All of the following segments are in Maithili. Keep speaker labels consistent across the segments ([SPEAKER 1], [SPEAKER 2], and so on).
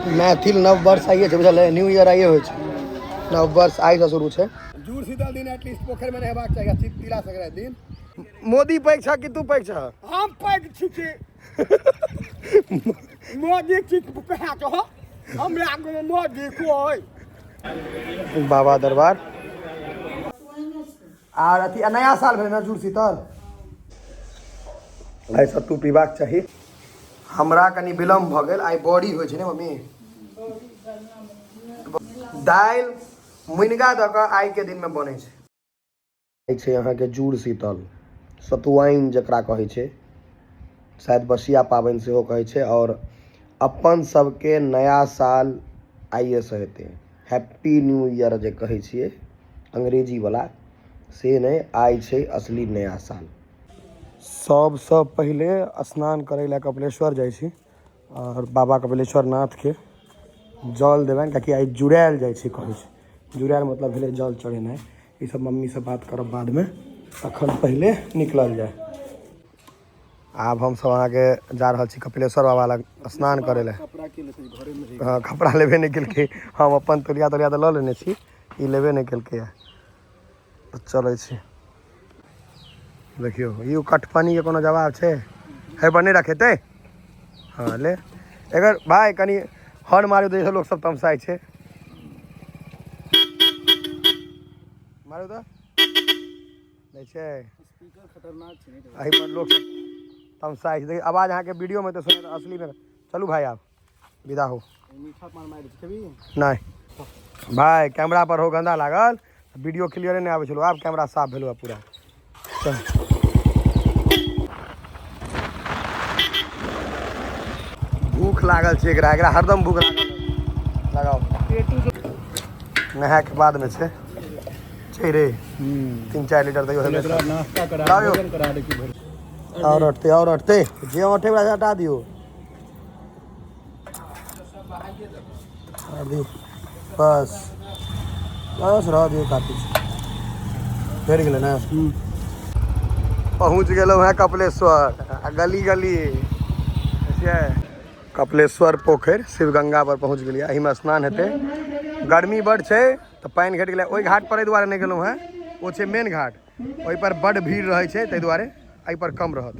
[SPEAKER 1] मैथिल नव वर्ष आइए छै, बुझल? न्यू ईयर आइए होइ छै, नव वर्ष आइसँ शुरू छै।
[SPEAKER 2] जुड़ शीतल दिन एटलीस्ट पोखरि मे नहेबाक चाही आ तिला संक्रांति दिन।
[SPEAKER 1] मोदी पैघ छह कि तू पैघ छह?
[SPEAKER 2] हम पैघ छी कि मोदी छी कहा तो हमरा आगू मोदी कोई।
[SPEAKER 1] बाबा दरबार आर अथी नया साल भेलै ने जुड़ शीतल, आइ सत्तू पीबाक चाही। हमरा कनि विलम्ब भऽ गेल। आइ बड़ी होइ छै ने मम्मी? दालि मुनिगा दऽ कऽ आइके दिनमे बनै छै। आइ छै अहाँके जुड़ शीतल, सतुआइन जकरा कहै छै, शायद बसिया पाबनि सेहो कहै छै। आओर अपन सबके नया साल आइएसँ हेतै। हैप्पी न्यू ईयर जे कहै छियै अंग्रेजीवला, से नहि, आइ छै असली नया साल। सबसँ पहिले स्नान करै लए कपिलेश्वर जाइ छी आओर बाबा कपिलेश्वर नाथके जल देबनि, कियाकि आइ जुड़ायल जाइ छै। कहै छै जुड़ायल मतलब भेलै जल चढ़ेनाइ। ई सब मम्मीसँ बात करब बादमे, तखन पहिले निकलल जाय। आब हमसब अहाँके जा रहल छी कपिलेश्वर बाबा लग स्नान करै लए। हँ, कपड़ा लेबे नहि केलकै। हम अपन तौलिया तौलिया तऽ लऽ लेने छी, ई लेबे नहि केलकै। तऽ चलै छी। देखियौ, ई कटपनीके कोनो जवाब छै? है पर नहि रखेतै। हँ, ले एकर भाय कनि हॉर्न मारू तऽ लोक सब तमसाइ छै। मारू तऽ दै छै। एहि पर लोक सब तमसाइ छै। आवाज अहाँके वीडियोमे तऽ सुनत, असलीमे। चलू भाय, आब विदा हो। नहि भाय, कैमरा पर हो गंदा लागल, वीडियो क्लियरे नहि आबै छलो। आब कैमरा साफ भेलो पूरा। चल, भूख लागल छै एकरा। एकरा हरदम भूख लागल। लगाओ, नहाय के बादमे छै। छै रे 3-4 लीटर तैयो हेबे करत।
[SPEAKER 2] नाश्ता करा।
[SPEAKER 1] लाबियौ।
[SPEAKER 2] भोजन करा दै छी भरि।
[SPEAKER 1] आओर हटतै, आओर हटतै, जे अँटे वला हटा दियौ। दियौ, बस बस, रह दियौ, काफी छै। भेट गेलै ने? पहुँच गेलहुँ हेँ कपिलेश्वर आ गली गली देखियै, कपिलेश्वर पोखरि शिवगंगा पर पहुँच गेलियै। एहिमे स्नान हेतै। गर्मी बड्ड छै तऽ पानि घटि गेलै। ओहि घाट पर एहि दुआरे नहि गेलहुँ हेँ, ओ छै मेन घाट, ओहि पर बड्ड भीड़ रहै छै, ताहि दुआरे एहि पर कम रहत।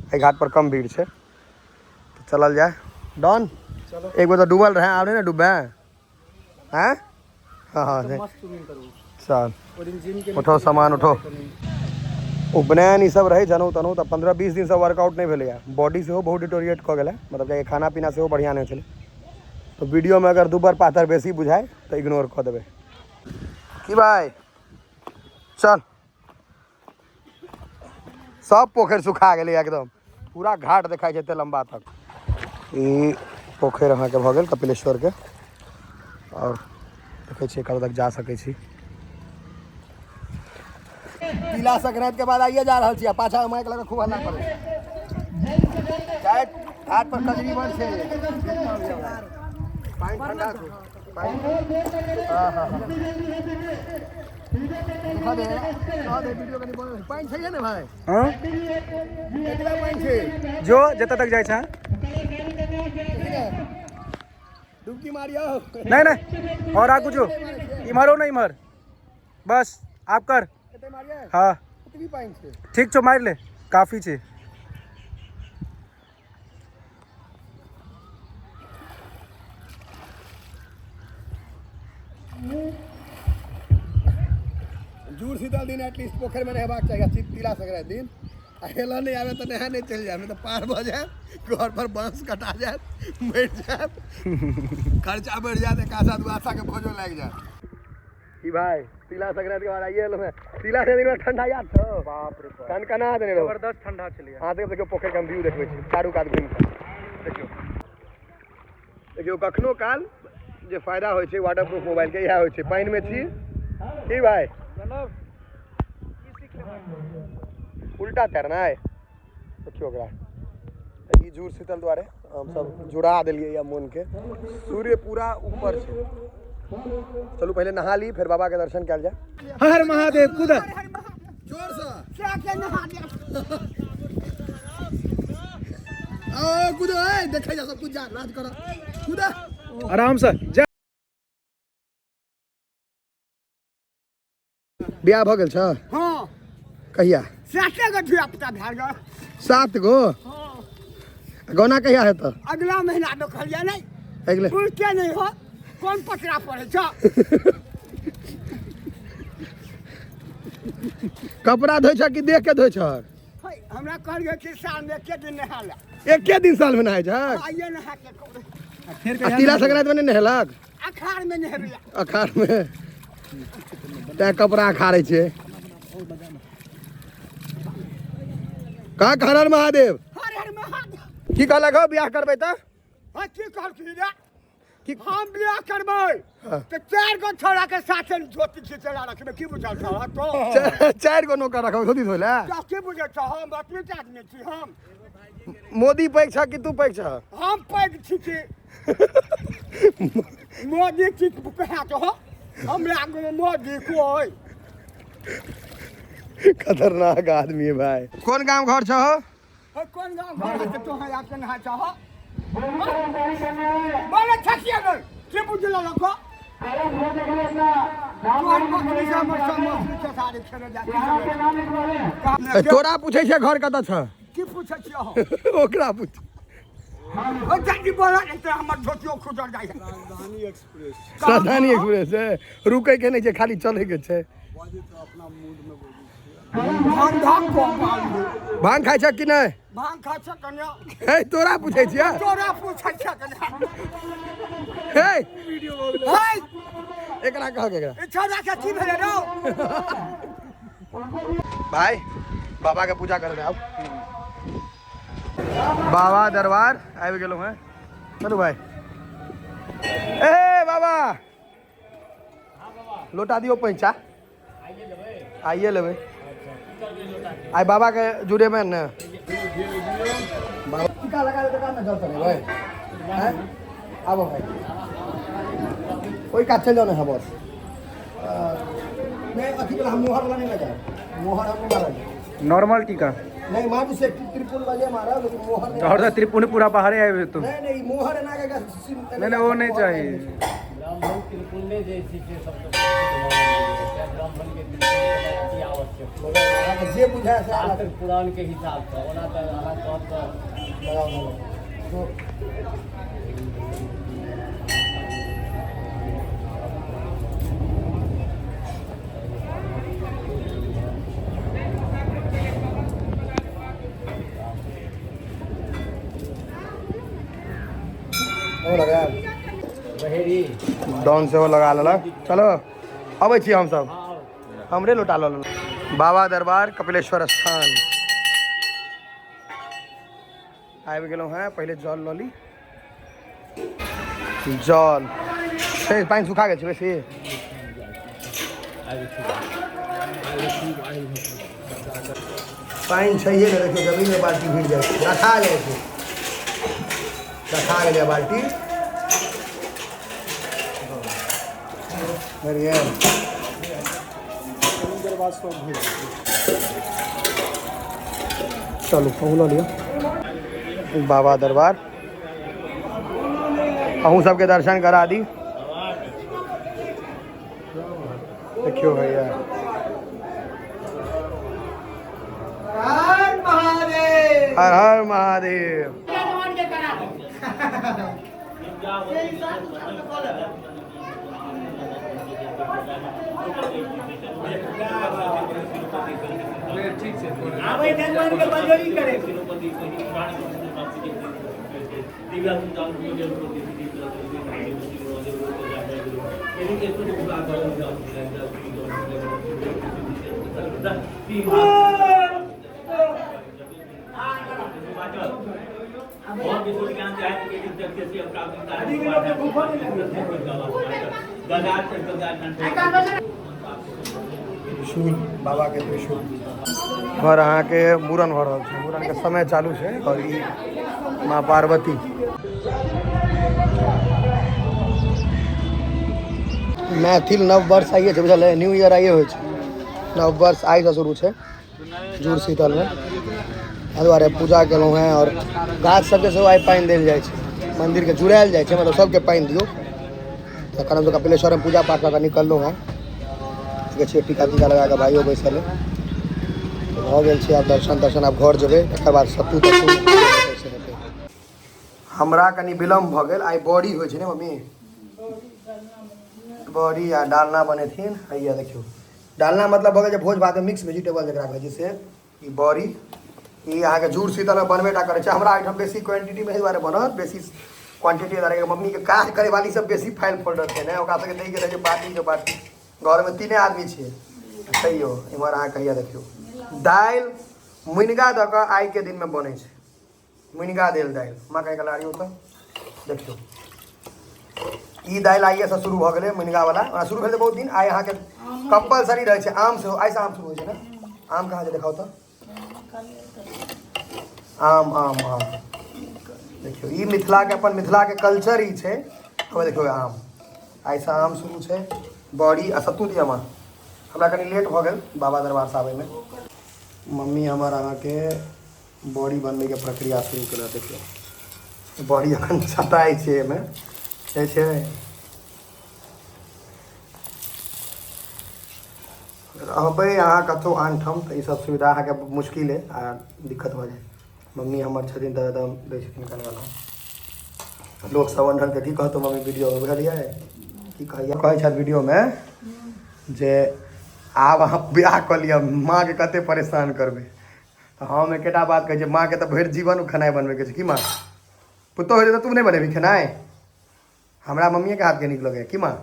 [SPEAKER 1] एहि घाट पर कम भीड़ छै, तऽ चलल जाय। डन। एक बेर तऽ डूबल रहै, आब नहि ने डूबबै हैं? हँ हँ,
[SPEAKER 2] मस्त स्विमिंग करू।
[SPEAKER 1] चल।
[SPEAKER 2] ओहि दिन जिम के
[SPEAKER 1] उठो सामान उठो। उपनयन ई सब रहै, जनउ तनउ, तऽ 15-20 दिनसँ वर्कआउट नहि भेलैए। बॉडी सेहो बहुत डिटोरिएट कऽ गेलै, मतलब कि खाना पीना सेहो बढ़िआँ नहि छलै। तऽ वीडियोमे अगर दुबर पातर बेसी बुझाय तऽ इग्नोर कऽ देबै। की भाय, चल। सब पोखरि सुखा गेलै एकदम, पूरा घाट देखाइ छै एते लम्बा तक। ई पोखरि अहाँके भऽ गेल कपिलेश्वरके। आओर देखै छियै कतऽ तक जा सकै छी। तिला संक्रांति के बाद आइए जा रहल छी आ पाछा माइक लगा खूब हल्ला करै छै। घाट पर कजरी बड़ छै। पानि ठंडा छै, पानि। हाँ हाँ हाँ, दिखा दे, दिखा दे वीडियो कनि बनल। पानि छै ने भाय?
[SPEAKER 2] हाँ।
[SPEAKER 1] एतबा पानि छै।
[SPEAKER 2] जो जतऽ तक जाइ छै।
[SPEAKER 1] डुबकी मारियो।
[SPEAKER 2] नहीं नहीं, और आगू जो, इम्हर हो ना, इम्हर। बस आप कर।
[SPEAKER 1] एते मारिए?
[SPEAKER 2] हाँ।
[SPEAKER 1] एतबी पानि छै।
[SPEAKER 2] ठीक छौ, मारि ले, काफी छै।
[SPEAKER 1] जुड़ शीतल दिन एटलीस्ट पोखरिमे नहेबाक चाही आ तिला संक्रांति दिन। आ हेलऽ नहि आबे तऽ नहा नहि चलि जायब, नहि तऽ पार भऽ जायब, घर पर बाँस कटा जायत, मरि जायब, खर्चा बढ़ि जायत, एक आशा दू आशा के भोजो लागि जायत। की भाई, तिला संक्रांति के बाद आइए एलहुँ हेँ। तिला संक्रांति के ठंडा याद छौ?
[SPEAKER 2] बाप रे बाप।
[SPEAKER 1] कनकना देने रहो।
[SPEAKER 2] जबरदस्त ठंडा छलैए।
[SPEAKER 1] अहाँ सबके देखियौ, पोखरि के हम व्यू देखबै छी चारू कात घुमि कऽ। देखियौ देखियौ, कखनो काल जे फायदा होइ छै वाटर प्रूफ मोबाइल के, इएह होइ छै। पानिमे छी की भाई? उल्टा तैरनाइ। देखियौ ओकरा। तऽ ई जुड़ शीतल दुआरे हमसब जुड़ा देलियै या मोनके। सूर्य पूरा ऊपर छै। चलू, पहिले नहा ली, फेर बाबा के दर्शन कयल जाय।
[SPEAKER 2] हर हर महादेव, कूद।
[SPEAKER 1] जोरसँ आ कूदो। ए देखै जा सब कुछ, जा नाच कर, कूद।
[SPEAKER 2] आराम से जा।
[SPEAKER 1] बियाह भऽ गेल छ?
[SPEAKER 3] हाँ।
[SPEAKER 1] कहिया?
[SPEAKER 3] साते गो धिया पुता भए गेल।
[SPEAKER 1] 7 गो? गौना कहिया हेतौ?
[SPEAKER 3] अगला महीना देखलियै नहि।
[SPEAKER 1] अगले
[SPEAKER 3] बुझते नहि हो कोन पतरा पड़ै छ।
[SPEAKER 1] कपड़ा धोइ छ कि देख के धोइ छ?
[SPEAKER 3] हमरा कहलियै कि सालमे एके दिन नहा ले।
[SPEAKER 1] एके दिन सालमे नहाय छ?
[SPEAKER 3] आइए नहा के।
[SPEAKER 2] फेर
[SPEAKER 1] आ तिला संक्रांति मे नहि नहेलक?
[SPEAKER 3] अखाड़ में नहेबै।
[SPEAKER 1] अखाड़ मे तैं कपड़ा अखाड़ै छै। कहाँ हर हर महादेव।
[SPEAKER 3] हर हर महादेव।
[SPEAKER 1] की कहलक हौ बियाह करबै तऽ?
[SPEAKER 3] हाँ, की कहलखिन रे?
[SPEAKER 1] की
[SPEAKER 3] हम बियाह करबै
[SPEAKER 1] हाँ।
[SPEAKER 3] तऽ 4 गो छोड़ा के साथे धोती खींचला रखबै। की बुझल छौ तो?
[SPEAKER 1] 4 गो नौकर रखबै धोती धोइ लए?
[SPEAKER 3] तो की बुझल छौ? हम अतबे आदमी छी। हम
[SPEAKER 1] मोदी पैघ छ कि तू पैघ छ?
[SPEAKER 3] हम पैघ छी कि मोदी की कहा तो हो? हमरा आगू में मोदी कोई।
[SPEAKER 1] खतरनाक आदमी है भाई। कोन गांव घर छ हो?
[SPEAKER 3] कोन गांव घर है तो है आपके नहा चाहो बोले छकिया नहीं की बुझल लोको? तोहर बकरी से हमर सब मछली के सारे खेले जाय।
[SPEAKER 1] तोरा पूछै छै घर कतऽ छ?
[SPEAKER 3] की पूछै छियै हो?
[SPEAKER 1] ओकरा पूछ।
[SPEAKER 3] ओ जल्दी बोला नहीं तो हमर धोतियो खुजल जाइ है।
[SPEAKER 1] राजधानी एक्सप्रेस है, रुकै के नहि छै, खाली चलै के छै।
[SPEAKER 3] धंधा को बाल।
[SPEAKER 1] भांग खाइ छ कि नहि?
[SPEAKER 3] भांग खा छ कन्या।
[SPEAKER 1] हे तोरा पूछै छियै।
[SPEAKER 3] तोरा पूछै छ कन्या।
[SPEAKER 1] हे
[SPEAKER 3] हे
[SPEAKER 1] एकरा कह के एकरा।
[SPEAKER 3] ई छोरा के की भेलै रौ?
[SPEAKER 1] भाई बाबा के पूजा करे आउ। बाबा दरबार आबि गेलहुँ हैं। चलू भाई। ए बाबा लोटा दियौ पैंचा। आइए लेबै। आइ बाबा के जुड़ेबै ने। बाबा टीका लगा देतै तब ने जल चढ़ेबै। हैं? आबो भाई ओहि कात चलि जाउ ने। हाँ बस नहीं अथी वाला हम मोहर वाला नहीं लगाए, मोहर हम नहीं मारा।
[SPEAKER 2] नॉर्मल टीका
[SPEAKER 1] नहीं मारू से त्रिपुल वाले मारा, लेकिन मोहर नहीं।
[SPEAKER 2] और त्रिपुण पूरा बाहरे आबि तो।
[SPEAKER 1] नहीं नहीं मोहर ना के
[SPEAKER 2] नहीं नहीं वो नहीं चाहिए।
[SPEAKER 4] ब्राह्मण त्रिपुण्य जे छै से सबसँ ब्राह्मण के अति आवश्यक
[SPEAKER 1] जे बुझाय से
[SPEAKER 4] शास्त्र पुराण के हिसाबसँ। ओना तऽ अहाँ कहब तऽ
[SPEAKER 1] लगाओ लगाओ। तो लगा
[SPEAKER 4] बहेरी
[SPEAKER 1] डॉन सेहो लगा लेलक। चलो अबै छी हमसब, हमरे लोटा लऽ लेलक। बाबा दरबार कपिलेश्वर स्थान आबि गेलहुँ हेँ। पहिले जल लऽ ली। जल छै, पानि सुखा गेल छै बेसी। पानि छैहे ने, देखियौ जमीनमे बाल्टी भिड़ जाइ छै, रखा जाइ छै, रखा गेलै बाल्टी। चलू कहूँ लऽ लिअ। बाबा दरबार अहूँ सबके दर्शन करा दी। देखियो भैया हर हर महादेव। त्रिशूल बाबा के त्रिशूल घर अहाँके मूड़न भऽ रहल छै, मूड़न के समय चालू छै। और ई माँ पार्वती। मैथिल नव वर्ष आइए छै, बुझल है? न्यू ईयर आइए होइ छै। नव वर्ष आइसँ शुरू छै जुड़ शीतलमे। एहि दुआरे पूजा केलहुँ हेँ। और गाछ सबके सेहो आइ पानि देल जाइ छै। मन्दिरके जुड़ायल जाइ छै, मतलब सबके पानि दियौ। तखन हमसब कपिलेश्वरमे पूजा पाठ कऽ कऽ निकललहुँ हँ। देखै छियै टीका तीका लगा कऽ भाइयो बैसल है। भऽ गेल छै आब दर्शन तर्शन, आब घर जेबै, तकर बाद सत्तू तत्तू से हेतै। हमरा कनि विलम्ब भऽ गेल। आइ बड़ी होइ छै ने मम्मी? बड़ी आ डालना बनेथिन। हैया देखियौ, डालना मतलब भऽ गेल जे भोज भातमे मिक्स वेजिटेबल जकरा कहै छै से। ई बड़ी ई अहाँके जुड़ शीतलमे बनबे टा करै छै। हमरा एहिठाम बेसी क्वान्टिटीमे एहि दुआरे बनत, बेसी क्वान्टिटी दुआरे मम्मीके काज करै वाली सब बेसी फाइल फोल्डर छै ने, ओकरा सबके दैके रहै छै बाटी के बाटी। घरमे 3 आदमी छियै तैयो। इम्हर अहाँ कहिया देखियौ, दालि मुनिगा दऽ कऽ आइके दिनमे बनै छै, मुनिगा देल दालि। माँ कहिके लारियौ तऽ देखियौ, ई दालि आइएसँ शुरू भऽ गेलै मुनिगावला। ओना शुरू भेल तऽ बहुत दिन, आइ अहाँके कम्पलसरी रहै छै। आम सेहो आइसँ आम शुरू होइ छै ने? आम कहाँ छै देखाउ तऽ? आम आम आम देखियौ, ई मिथिलाके अपन मिथिलाके कल्चर ई छै। अब देखियौ आम, आइसँ आम शुरू छै। बड़ी आ सत्तू दिअ माँ। हमरा कनि लेट भऽ गेल बाबा दरबारसँ आबैमे। मम्मी हमर अहाँके बड़ी बनबैके प्रक्रिया शुरू केलक। देखियौ बड़ी अखन छटाइ छै, एहिमे छै छै रहबै अहाँ कतहु आनठाम तऽ ईसब सुविधा अहाँके मुश्किल अइ आ दिक्कत भऽ जाय। मम्मी हमर छथिन तऽ एकदम दै छथिन कनगना। लोक सब अनढनके की कहतौ मम्मी वीडियोमे, बुझलियै की कहैया? कहै छथि वीडियोमे जे आब अहाँ बियाह कऽ लिअ, माँके कते परेशान करबै। तऽ हम एकेटा बात कहै छियै, माँके तऽ भरि जीवन खेनाइ बनबैके छै। की माँ, पुतोहु हेतै तऽ तू नहि बनेबही खेनाइ? हमरा मम्मीएके हाथके नीक लगैए। की माँ?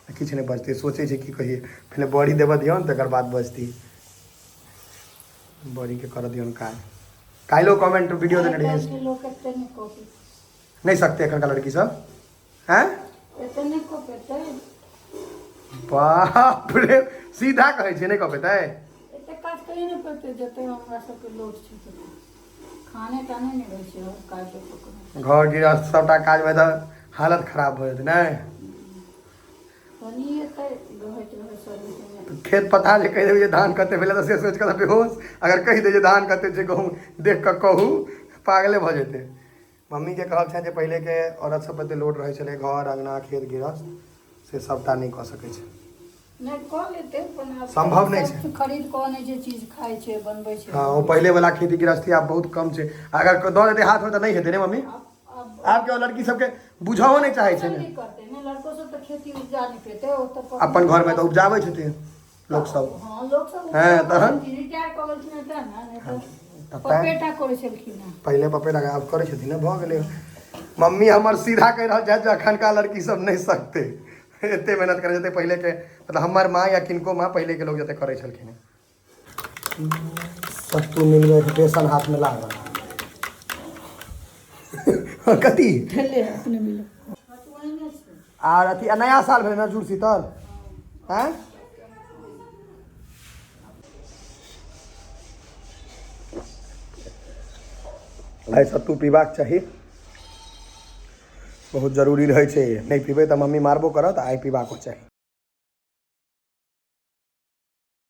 [SPEAKER 1] किछु नहि बजतै, सोचै छै की कहियै। पहिले बड़ी देबऽ दियौन तकर बाद बजती। बड़ीके करऽ दियौन काज। काल्हिो कमेंट वीडियो देने रहियै।
[SPEAKER 5] लोक एते नहि कॉपी
[SPEAKER 1] नहि सकतै एखनका लड़की सब। हैं
[SPEAKER 5] एते नहि कऽ पेतै।
[SPEAKER 1] बाप रे, सीधा कहै छियै नहि कऽ पेतै।
[SPEAKER 5] एते काज कहि नहि पेतै जते हमरा सबके लोड छै। तते खाने ताने नहि रहै छै और काज ककरो
[SPEAKER 1] घर गृहस्थ सबटा काजमे तऽ हालत खराब भऽ जेतै। नहि
[SPEAKER 5] कनि एते रहैत रहै सर्विसमे।
[SPEAKER 1] खेत पथार जे कहि देबै जे धान कते भेलै तऽ से सोचि कऽ तऽ बेहोश। अगर कहि दै जे धान कते छै गहूँम देख कऽ कहू, पागले भऽ जेतै। मम्मीके कहब छनि जे पहिलेके औरत सब पर लोड रहै छलै घर अङ्गना खेत गृहस्थ, से सबटा नहि कऽ सकै छै।
[SPEAKER 5] नहि कऽ लेतै, पण आब
[SPEAKER 1] संभव नहि छै।
[SPEAKER 5] सब खरीद कऽ अनै छै चीज, खाइ छै, बनबै छै।
[SPEAKER 1] हँ, ओ पहिलेवला खेती गृहस्थी आब बहुत कम छै। अगर दऽ देतै हाथमे तऽ नहि हेतै ने मम्मी?
[SPEAKER 5] आब
[SPEAKER 1] आबके लड़की सबके बुझहो नहि चाहै छै
[SPEAKER 5] सब
[SPEAKER 1] ने।
[SPEAKER 5] नहि करतै ने, लड़को सब तऽ खेती उपजा नहि पेतै ओ तऽ।
[SPEAKER 1] अपन घरमे तऽ उपजाबै छथिन लोक सब।
[SPEAKER 5] हँ, लोक सब।
[SPEAKER 1] हँ, तहन?
[SPEAKER 5] रिटायर कऽ गेलखिन हँ तें ने, नहि तऽ
[SPEAKER 1] तऽ
[SPEAKER 5] पप्पे टा करै छलखिन हँ।
[SPEAKER 1] पहिले पप्पे लगा, आब करै छथिन ने, भऽ गेलै। मम्मी हमर सीधा कहि रहल छथि जे अखनका लड़की सब नहि सकतै एते मेहनत करै जते पहिलेके, मतलब हमर माँ या किनको माँ, पहिलेके लोक जते करै छलखिन हँ। सत्तू मिलबै बेसन हाथमे लागल कथी?
[SPEAKER 5] भेलै अपने मिलो।
[SPEAKER 1] आर अथी नया साल भेलै ने जुड़ शीतल? आँय, आइ सत्तू पीबाक चाही, बहुत जरूरी रहै छै। नहि पीबै तऽ मम्मी मारबो करत। आइ पीबाको चाही।